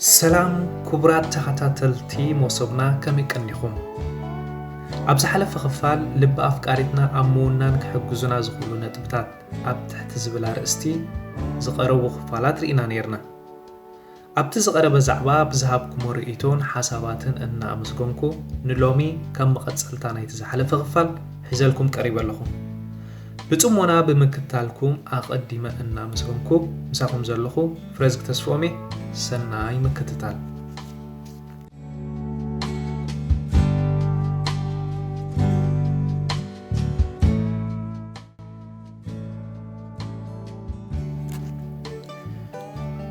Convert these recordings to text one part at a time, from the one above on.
ሰላም ክቡራት ተኸታተልቲ መሶብና፣ ከመይ ቀኒኹም? ኣብ ዝሓለፈ ክፋል ልቢ ኣፍቃሪትና ኣብ ምውናን ክሕግዙና ዝኽእሉ ነጥብታት ኣብ ትሕቲ ዝብል ኣርእስቲ ዝቐረቡ ክፋላት ርኢና ነይርና። ኣብቲ ዝቐረበ ዛዕባ ብዝሃብኩሞ ርእይቶን ሓሳባትን እናኣመስገንኩ፣ ንሎሚ ከም መቐጸልታ ናይቲ ዝሓለፈ ክፋል ሒዘልኩም ቀሪበ ኣለኹ። ብጽሞና ብምክታልኩም ኣቐዲመ እናመስገንኩ፣ ምሳኹም ዘለኹ ፍረዝግ ተስፍኦም'የ። ሰናይ ምክትታል።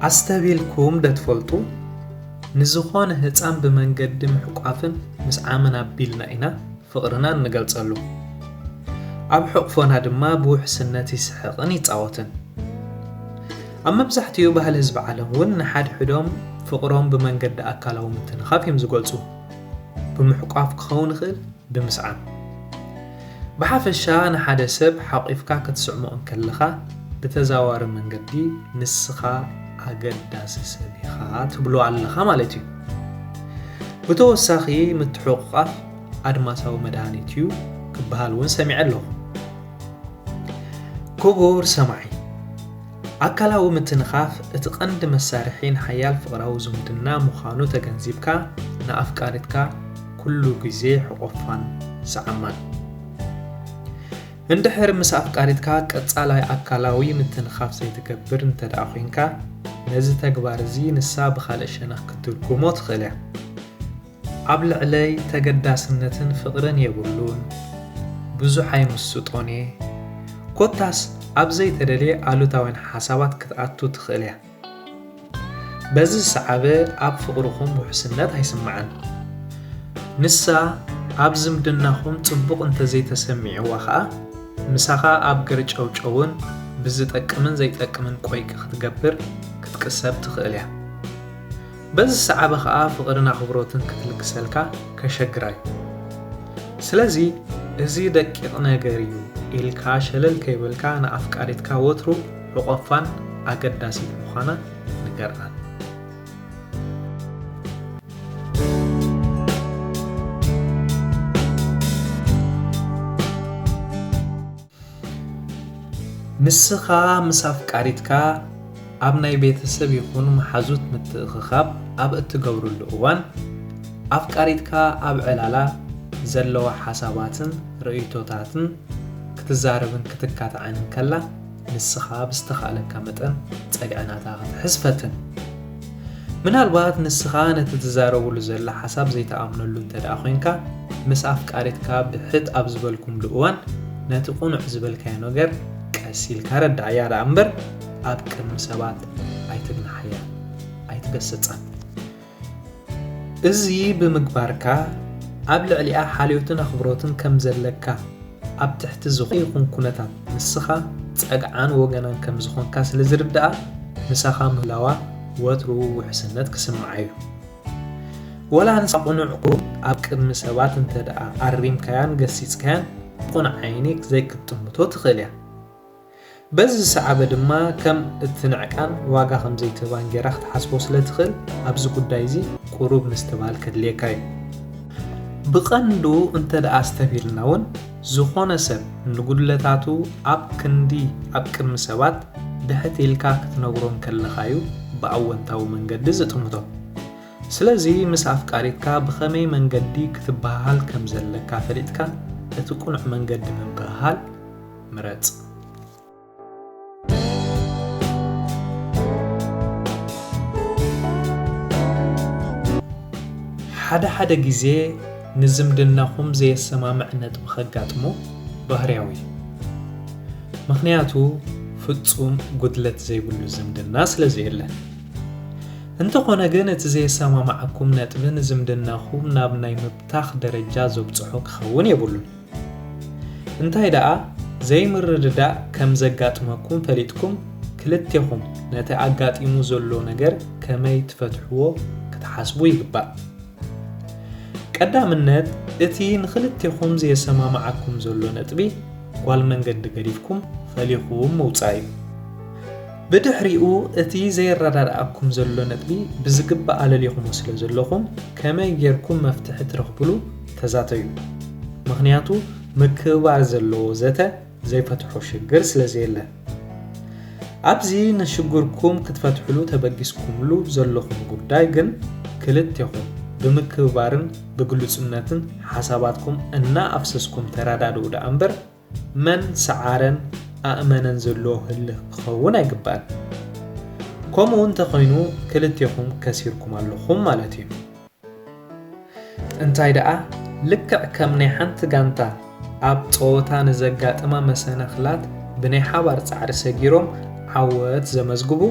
ኣስተብሂልኩም ዶ ትፈልጡ? ንዝኾነ ህጻን ብመንገዲ ምሕቋፍን ምስዓምን ኣቢልና ኢና ፍቕርና እንገልጸሉ። ኣብ ሕቕፎና ድማ ብውሕስነት ይስሕቕን ይጻወትን። ኣብ መብዛሕትኡ ባህሊ ህዝቢ ዓለም እውን ንሓድሕዶም ፍቕሮም ብመንገዲ ኣካላዊ ምትንኻፍ እዮም ዝገልጹ። ብምሕቋፍ ክኸውን ይኽእል፣ ብምስዓም። ብሓፈሻ ንሓደ ሰብ ሓቒፍካ ክትስዕሞ እንከለኻ ብተዛዋሪ መንገዲ ንስኻ ኣገዳሲ ሰብ ኢኻ ትብሎ ኣለኻ ማለት እዩ። ብተወሳኺ ምትሕቑቓፍ ኣድማሳዊ መድሃኒት እዩ ክበሃል እውን ሰሚዐ ኣለኹ። ክቡር ሰማዒ፣ ኣካላዊ ምትንኻፍ እቲ ቀንዲ መሳርሒ ንሓያል ፍቕራዊ ዝምድና ምዃኑ ተገንዚብካ፣ ንኣፍቃሪትካ ኩሉ ግዜ ሕቆፋን ሰዓማን። እንድሕር ምስ ኣፍቃሪትካ ቀጻላይ ኣካላዊ ምትንኻፍ ዘይትገብር እንተ ደኣ ኾይንካ፣ ነዚ ተግባር እዚ ንሳ ብኻልእ ሸነኽ ክትትርጉሞ ትኽእል እያ። ኣብ ልዕለይ ተገዳስነትን ፍቕርን የብሉን፣ ብዙሕ ኣይምስጦን እየ፣ ኮታስ ኣብ ዘይተደልየ ኣሉታውያን ሓሳባት ክትኣቱ ትኽእል እያ። በዚ ዝሰዓበ ኣብ ፍቕርኹም ውሕስነት ኣይስምዓን። ንሳ ኣብ ዝምድናኹም ጽቡቕ እንተዘይተሰሚዕዋ ኸኣ፣ ምሳኻ ኣብ ገርጨውጨውን ብዝጠቅምን ዘይጠቅምን ቆይቂ ክትገብር ክትቅሰብ ትኽእል እያ። በዚ ዝሰዓበ ኸኣ ፍቕርን ኣኽብሮትን ክትልግሰልካ ከሸግራ እዩ። ስለዚ፣ እዚ ደቂቕ ነገር እዩ ኢልካ ሸለል ከይበልካ ንኣፍቃሪትካ ወትሩ ሕቆፋን ኣገዳሲት ምዃና ንገርኣን። ንስኻ ምስ ኣፍቃሪትካ ኣብ ናይ ቤተሰብ ይኹን መሓዙት ምትእኽኻብ ኣብ እትገብርሉ እዋን፣ ኣፍቃሪትካ ኣብ ዕላላ ዘለዋ ሓሳባትን ርእይቶታትን ክትዛረብን ክትካታዕን እንከላ፣ ንስኻ ብዝተኻእለካ መጠን ጸግዒ ናታ ክትሕዝ ፈትን። ምናልባት ንስኻ ነቲ ትዛረቡሉ ዘላ ሓሳብ ዘይትኣምነሉ እንተ ደኣ ኾይንካ፣ ምስ ኣፍቃሪትካ ብሕት ኣብ ዝበልኩምሉ እዋን፣ ነቲ ቅኑዕ ዝበልካዮ ነገር ቀስ ኢልካ ረድኣያ ደኣ እምበር፣ ኣብ ቅድሚ ሰባት ኣይትግንሓያ፣ ኣይትገስጻን። እዚ ብምግባርካ፣ ኣብ ልዕሊኣ ሓልዮትን ኣኽብሮትን ከም ዘለካ፣ ኣብ ትሕቲ ዝኾነ ይኹን ኩነታት ንስኻ ጸግዓን ወገናን ከም ዝኾንካ ስለ ዝርድኣ፣ ምሳኻ ምህላዋ ወትሩ ውሕስነት ክስምዓ እዩ። ወላ ንሳ ቅኑዕ ቁሩብ ኣብ ቅድሚ ሰባት እንተ ደኣ ኣሪምካያን ገሲጽካያን፣ ብቕኑዕ ዓይኒ ዘይክትጥምቶ ትኽእል እያ። በዚ ዝሰዓበ ድማ ከም እትንዕቃን ዋጋ ከም ዘይትህባን ጌራ ክትሓስቦ ስለ ትኽእል፣ ኣብዚ ጉዳይ እዚ ቁሩብ ምስትብሃል ከድልየካ እዩ። ብቐንዱ እንተ ደኣ ኣስተብሂልና እውን፣ ዝኾነ ሰብ ንጉድለታቱ ኣብ ክንዲ ኣብ ቅድሚ ሰባት ብሕት ኢልካ ክትነግሮ እንከለኻ እዩ ብኣወንታዊ መንገዲ ዝጥምቶ። ስለዚ ምስ ኣፍቃሪትካ ብኸመይ መንገዲ ክትበሃሃል ከም ዘለካ ፈሊጥካ እቲ ቅኑዕ መንገዲ ምብህሃል ምረጽ። ሓደ ሓደ ግዜ ንዝምድናኹም ዘየሰማምዕ ነጥቢ ከጋጥሞ ባህርያዊ እዩ። ምኽንያቱ ፍጹም ጉድለት ዘይብሉ ዝምድና ስለ ዘየለ። እንተኾነ ግን እቲ ዘየሰማምዓኩም ነጥቢ ንዝምድናኹም ናብ ናይ ምብታኽ ደረጃ ዘብጽሖ ክኸውን የብሉን። እንታይ ደኣ ዘይምርድዳእ ከም ዘጋጥመኩም ፈሊጥኩም፣ ክልቴኹም ነቲ ኣጋጢሙ ዘሎ ነገር ከመይ ትፈትሕዎ ክትሓስቡ ይግባእ። ቀዳምነት፣ እቲ ንኽልቴኹም ዘየሰማምዓኩም ዘሎ ነጥቢ ጓል መንገዲ ገዲፍኩም ፈሊኹም ምውጻእ እዩ። ብድሕሪኡ እቲ ዘይረዳድኣኩም ዘሎ ነጥቢ ብዝግባእ ኣለሊኹሞ ስለ ዘለኹም ከመይ ጌርኩም መፍትሒ ትረኽብሉ ተዛተዩ። ምኽንያቱ ምክብባር ዘለዎ ዘተ ዘይፈትሖ ሽግር ስለ ዘየለ። ኣብዚ ንሽግርኩም ክትፈትሕሉ ተበጊስኩምሉ ዘለኹም ጉዳይ ግን ክልቴኹም ብምክብባርን ብግሉጽነትን ሓሳባትኩም እናኣፍሰስኩም ተረዳድኡ ደኣ እምበር መን ሰዓረን ኣእመነን ዘለዎ ህልኽ ክኸውን ኣይግባእን። ከምኡ እንተኾይኑ ክልቴኹም ከሲርኩም ኣለኹም ማለት እዩ። እንታይ ደኣ ልክዕ ከም ናይ ሓንቲ ጋንታ ኣብ ጸወታ ንዘጋጥማ መሰናኽላት ብናይ ሓባር ጻዕሪ ሰጊሮም ዓወት ዘመዝግቡ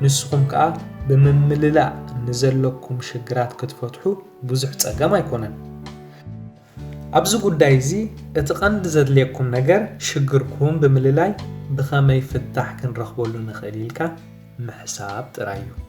ንስኹም ከኣ ብምምልላእ ንዘለኩም ሽግራት ክትፈትሑ ብዙሕ ጸገም ኣይኮነን። ኣብዚ ጉዳይ እዚ እቲ ቀንዲ ዘድልየኩም ነገር ሽግርኩም ብምልላይ ብኸመይ ፍታሕ ክንረኽበሉ ንኽእል ኢልካ ምሕሳብ ጥራይ እዩ።